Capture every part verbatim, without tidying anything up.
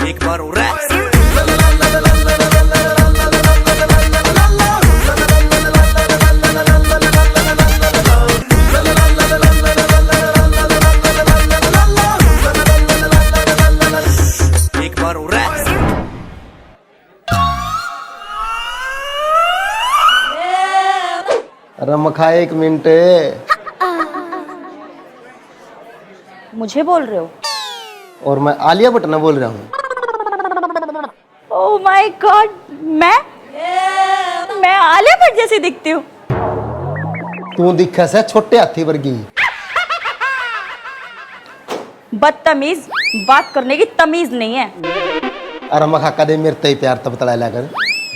एक बार और। एक बार और। अरे मखा, एक मिनट। मुझे बोल रहे हो? और मैं आलिया भट्ट ना बोल रहा हूँ। Oh my God, मैं मैं आलिया भट्ट जैसी दिखती हूँ? तू दिखे से छोटे हाथी वर्गी। बदतमीज, बात करने की तमीज नहीं है। अरे मखा, कदे मेरे ते ही प्यार तबतला लिया कर,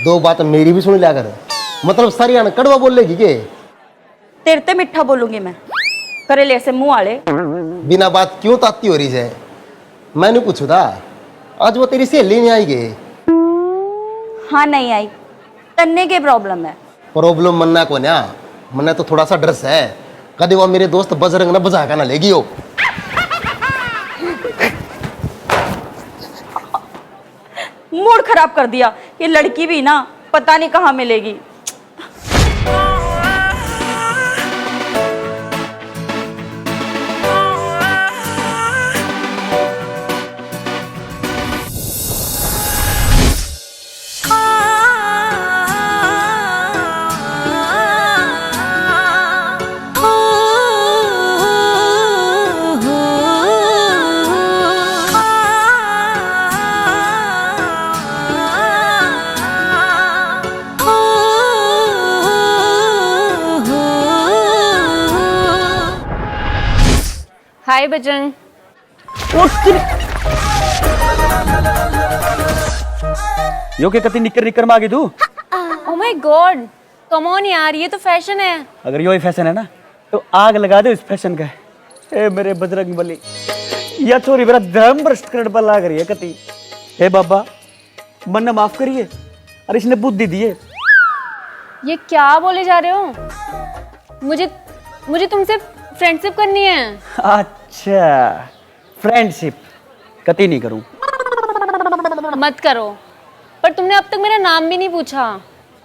दो बात मेरी भी सुन लिया कर। मतलब सारी आन कड़वा बोलेगी के? तेरे ते मीठा बोलूंगी मैं, करेले से मुंह आले। बिना बात क्यों ताती हो रही है? मैं नहीं पूछू था, आज वो तेरी सहेली नहीं आई के? हाँ, नहीं आई। तन्ने के प्रॉब्लम है? प्रॉब्लम मन्ना को ना, मन्ने तो थोड़ा सा डर है, कदे वो मेरे दोस्त बजरंग ने बजा के ना लेगी हो। मूड खराब कर दिया। ये लड़की भी ना, पता नहीं कहाँ मिलेगी। हाय बजरंग। यो के कती निकर निकर में आ गई तू? Oh my God, come on यार, ये तो फैशन है। अगर यो ही फैशन है ना, तो आग लगा दे इस फैशन का। ए मेरे बजरंग बली, या छोरी मेरा धर्म भ्रष्ट करने पर लाग रही है कती। हे बाबा, मन्ने माफ करिए, अरे इसने बुद्धि दिए। ये क्या बोले जा रहे हो? मुझे, मुझे तुमसे फ्रेंडशिप करनी है। अच्छा, फ्रेंडशिप कती नहीं करूं। मत करो, पर तुमने अब तक मेरा नाम भी नहीं पूछा।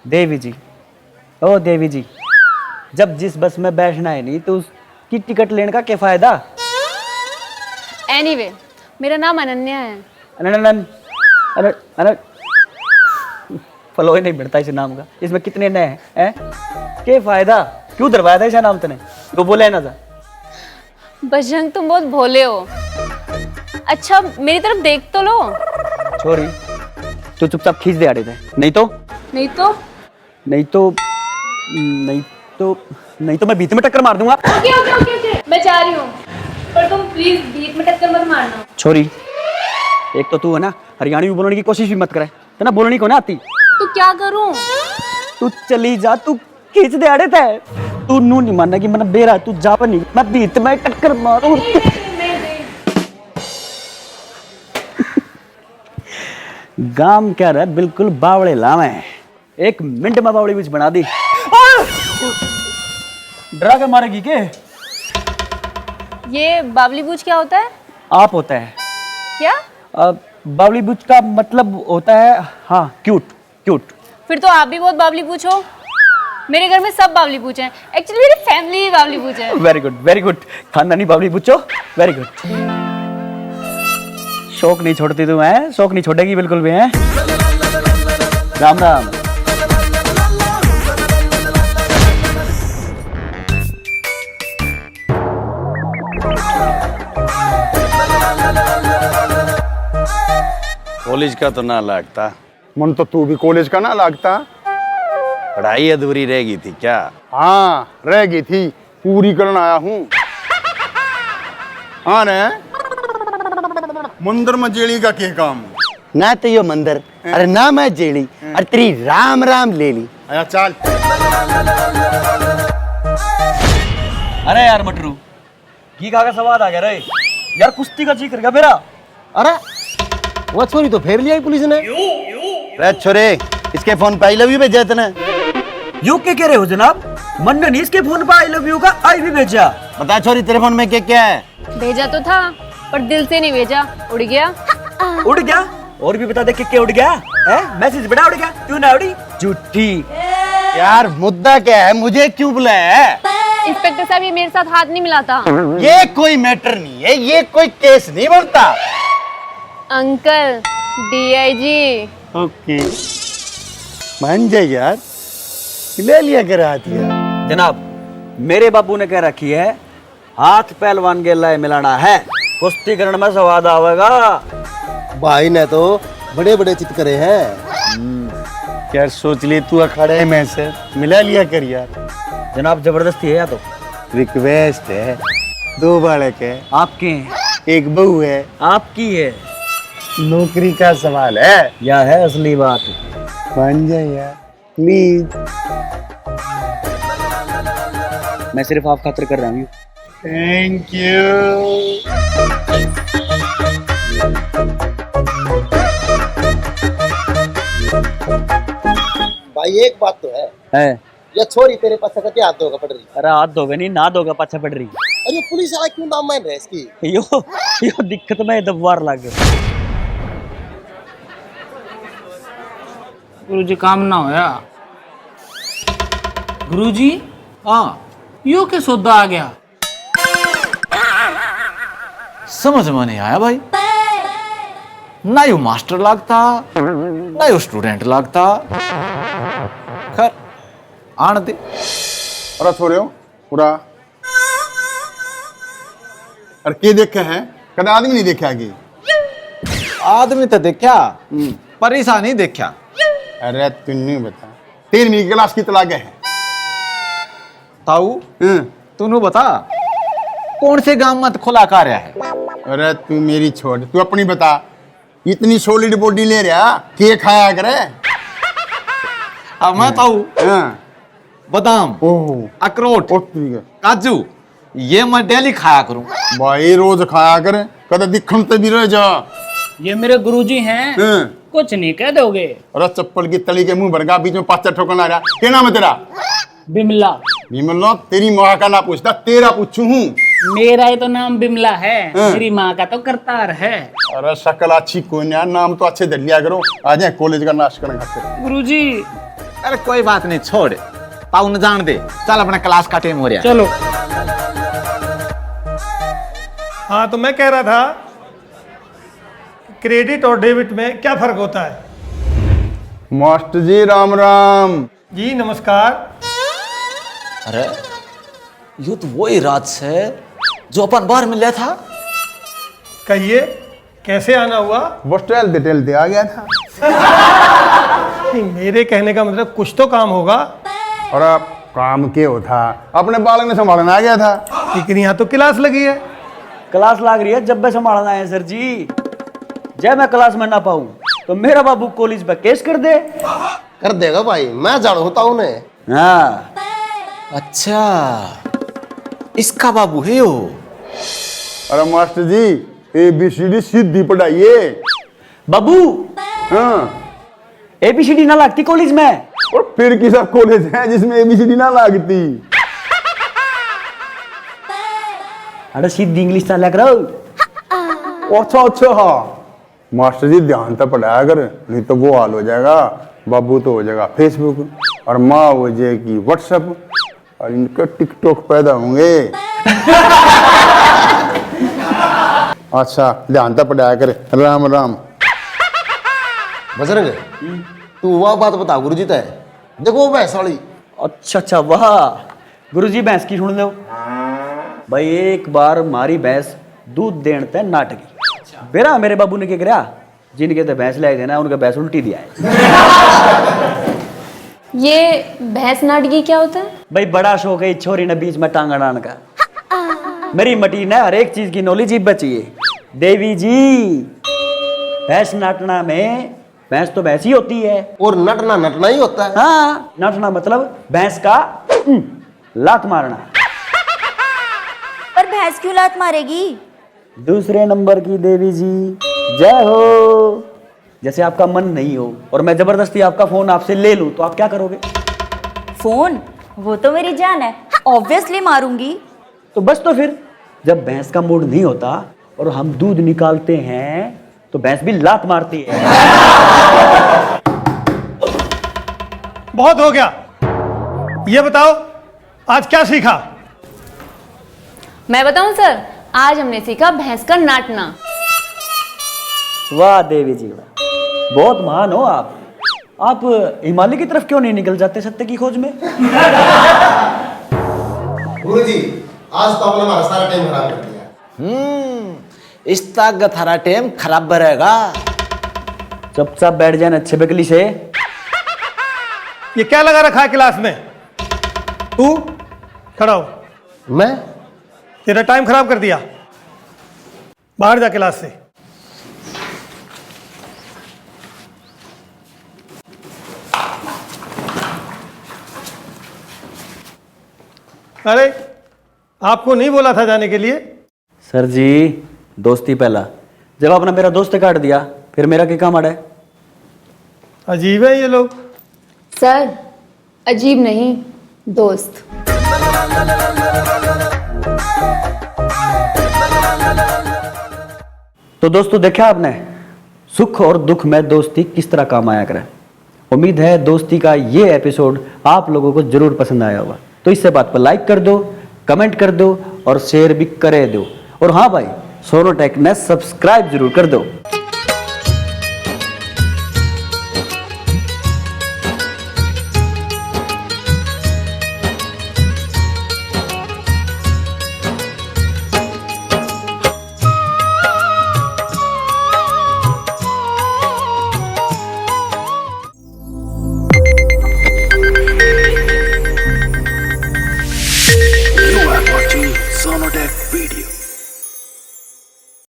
देवी जी, ओ देवी जी, जब जिस बस में बैठना है नहीं तो उसकी टिकट लेने का क्या फायदा? Anyway, मेरा नाम अनन्या है। अनन अनन अनन अनन फ्लो ही नहीं बनता इस नाम का। इसमें कितने न हैं, हैं? क्या फायदा? क्यों धरवाया था ऐसा नाम तने? तो बोले ना था। बजरंग, तुम बहुत भोले हो। अच्छा, मेरी तरफ देख तो लो। छोरी, तू चुपचाप खींच दे आड़े ते, नहीं तो नहीं तो नहीं तो, नहीं तो, नहीं तो मैं भीत में टक्कर मार दूंगा। ओके, ओके, ओके, ओके, मैं जा रही हूँ, पर तुम प्लीज भीत में टक्कर मत मारना। छोरी, एक तो तू है ना, हरियाणवी बोलने की कोशिश भी मत करे, है ना, बोलनी को ना आती। तो क्या करूँ? तू चली जा, तू खींच दे आड़े ते। तू नू नहीं मानेगी, मैंने बेरा, तू जा पर नहीं, मैं भीत में टक्कर मारूं। गाम क्या रहा, बिल्कुल बावले लावे। एक मिनट में बावली बूच बना दी। डरा के मारेगी के? ये बावली बूच क्या होता है? आप होता है। क्या? अ, बावली बूच का मतलब होता है, हाँ, क्यूट, क्यूट। फिर तो आप भी बहुत बावली बूच हो। मेरे घर में सब बावली बूच हैं। Actually, मेरी फैमिली ही बावली बूच है। Very good, very good। खानदानी बावली बूचो, very good। शौक नहीं छोड़ती तू, हैं? शौक नहीं छोड़ेगी बिल्कुल भी, हैं? राम राम। कॉलेज का तो ना लगता। मन तो तू भी कॉलेज का ना लगता। पढ़ाई अधूरी रह गई थी क्या? हाँ, रह गई थी, पूरी करन आया हूँ। हाँ ने, मंदिर में जेली का के काम? ना तो यो मंदिर, हैं? अरे ना मैं जेली, हैं? अरे तेरी राम राम ले ली। आया चल। अरे यार मटरू, घी खा के स्वाद आ गया रे। यार कुश्ती का जी कर गया मेरा। अरे, वो छोरी तो फेर लिया पुलिस ने। रे छोरे, इसके फोन पे I love you भेजा तने। यू के कह रहे हो जनाब? मन्ने नहीं इसके फोन पर आई लव यू का आई भी भेजा। बता छोरी, तेरे फोन में क्या क्या है? भेजा तो था, पर दिल से नहीं भेजा, उड़ गया। उड़ गया? और भी बता दे, क्या क्या उड़ गया? है, मैसेज बड़ा उड़ गया, क्यों ना उड़ी? झूठी। यार, मुद्दा क्या है? मुझे क्यों बुलाया है? इंस्पेक्टर साहब, ये मेरे साथ हाथ नहीं मिलाता। ये कोई मैटर नहीं है, ये कोई केस नहीं बनता। Uncle, DIG. ओके, मान जाए यार, ले लिया कर हाथ यार। जनाब, मेरे बाबू ने कह रखी है, हाथ पहलवान के लाए मिलाना है, कुश्ती करण में स्वाद आवेगा। भाई ने तो बड़े बड़े चित करे हैं। हम्म, यार सोच ले, तू अखाड़े में से मिला लिया कर यार। जनाब, जबरदस्ती है या तो? रिक्वेस्ट है, दो बालक है। आपके हैं? एक बहू है। आपकी है? नौकरी का सवाल है। यह है असली बात। मान जाए यार। प्लीज। मैं सिर्फ आप खातर कर रहा हूँ। Thank you. भाई, एक बात तो है। है। ये छोरी तेरे पाछे कते हाथ धोगा पड़ रही। अरे, हाथ धोगा नहीं, ना धोगा पाछे पड़ रही। अरे, पुलिस वाला क्यों नाम मान रहा है इसकी? यो, यो दिक्कत में दबवार लग। गुरुजी, काम ना होया। गुरुजी, हाँ। यो के सौदा आ गया? समझ में नहीं आया भाई, ना यो मास्टर लागता, ना यो स्टूडेंट लागता। खैर, आण दे। अरे छोरियो, पूरा। अरे के देखे है? कदे आदमी नहीं देखा की? आदमी तो देखा, हम्म। पर ऐसा नहीं देखा। अरे तू नहीं बता, तेरहवीं क्लास की तलाक है? ताऊ, हम्म। तू नु बता, कौन से गांव में खुला कार्य है? अरे तू मेरी छोड़, तू अपनी बता। इतनी सॉलिड बॉडी ले रहा, के खाया करे? अब मैं ताऊ, हाँ। बादाम, ओहो। अखरोट, ओ ठीक है। काजू, ये मैं डेली खाया करूं। भाई रोज खाया कर, कदे दिखण ते भी रह जा। ये मेरे गुरुजी हैं, हैं। कुछ नहीं कह दोगे। अरे चप्पल की तली के मुंह भर गया, बीच में पाछा ठोकन आ रहा। क्या नाम है तेरा? बिमला। बिमला, तेरी माँ का ना पूछता, तेरा पूछू हूँ। मेरा ही तो नाम बिमला है, हैं। मेरी माँ का तो करतार है। अरे शक्ल अच्छी कोई ना, नाम तो अच्छे धर लिया करो। आ जाए कॉलेज का नाश करने खातिर। गुरुजी, अरे कोई बात नहीं, छोड़, ताऊ ने जान दे। चल, अपना क्लास का टाइम हो रहा है। चलो। हाँ, तो मैं कह रहा था, क्रेडिट और डेबिट में क्या फर्क होता है? मास्टर जी, राम राम। जी, नमस्कार। अरे, यो तो वही राज से जो अपन बाहर मिला था। कहिए, कैसे आना हुआ? बस टहलते टहलते आ गया था। नहीं, मेरे कहने का मतलब कुछ तो काम होगा। और अब काम के हो था? अपने बालक ने संभालने आ गया था। लेकिन यहाँ तो क्लास लगी है। क्लास लाग रही है, जब मैं संभालना है सर जी। जब मैं क्लास में ना पाऊँ तो मेरा बाबू कॉलेज पे केस कर दे। कर देगा भाई, मैं जानू होता उन्हें। हाँ। अच्छा, इसका बाबू है यो। अरे मास्टर जी, एबीसीडी सीधी पढ़ाई है। बाबू, हाँ। एबीसीडी ना लगती कॉलेज में। और फिर किसा कॉलेज है जिसमें एबीसीडी ना लगती? अरे सीधी इंग्लिश चाल्या करो। अच्छा, अच्छा, हाँ। मास्टर जी, ध्यान तो पढ़ाया कर, नहीं तो वो हाल हो जाएगा, बाबू तो हो जाएगा Facebook और माँ हो जाएगी WhatsApp और इनके TikTok पैदा होंगे। अच्छा, ध्यान तो पढ़ाया कर। राम राम। बजरंग, तू वह बात बता गुरुजी तै। देखो वो भैंस वाली। अच्छा, अच्छा, वाह। गुरुजी, भैंस की सुन लो। भाई, एक बार मारी भैंस दूध देण तै नाट गई। बेरा मेरे बाबू ने क्या करया, जिनके ते भैंस ले देना, उनके भैंस उल्टी दिया है। ये भैंस नाटगी क्या होता है? भाई, बड़ा शौक है इस छोरी ने बीच में टांग अड़ान का। मेरी मटी ने हर एक चीज की नॉलेज ही बची है। देवी जी, भैंस नाटना में भैंस तो भैंस ही होती है। और नटना नटना ही होता है। हाँ, नटना मतलब भैंस का, हम्म, लात मारना। पर भैंस क्यों लात मारेगी? दूसरे नंबर की देवी जी, जय हो। जैसे आपका मन नहीं हो और मैं जबरदस्ती आपका फोन आपसे ले लूं तो आप क्या करोगे? फोन? वो तो मेरी जान है, ऑब्वियसली मारूंगी। तो बस, तो फिर जब भैंस का मूड नहीं होता और हम दूध निकालते हैं तो भैंस भी लात मारती है। बहुत हो गया। ये बताओ, आज क्या सीखा? मैं बताऊं सर, आज हमने सीखा भैंस का नाटना। वाह देवी जी वाह, बहुत महान हो आप। आप हिमालय की तरफ क्यों नहीं निकल जाते सत्य की खोज में? गुरु जी, आज तो आपने हमारा सारा टाइम खराब कर दिया। हम्म, इस ताक का थारा टाइम खराब रहेगा। चुपचाप बैठ जाए अच्छे बकली से। ये क्या लगा रखा है क्लास में? तू खड़ा हो। मैं? तेरा टाइम खराब कर दिया। बाहर जा क्लास से। अरे, आपको नहीं बोला था जाने के लिए। सर जी, दोस्ती पहला। जब आपने मेरा दोस्त काट दिया, फिर मेरा क्या काम आड़ा है? अजीब है ये लोग। सर, अजीब नहीं, दोस्त। तो दोस्तों, देखा आपने, सुख और दुख में दोस्ती किस तरह काम आया करे। उम्मीद है दोस्ती का ये एपिसोड आप लोगों को जरूर पसंद आया होगा। तो इससे बात पर लाइक कर दो, कमेंट कर दो और शेयर भी करे दो। और हाँ भाई, सोनोटेक ने सब्सक्राइब जरूर कर दो। You are watching Sonotech Video.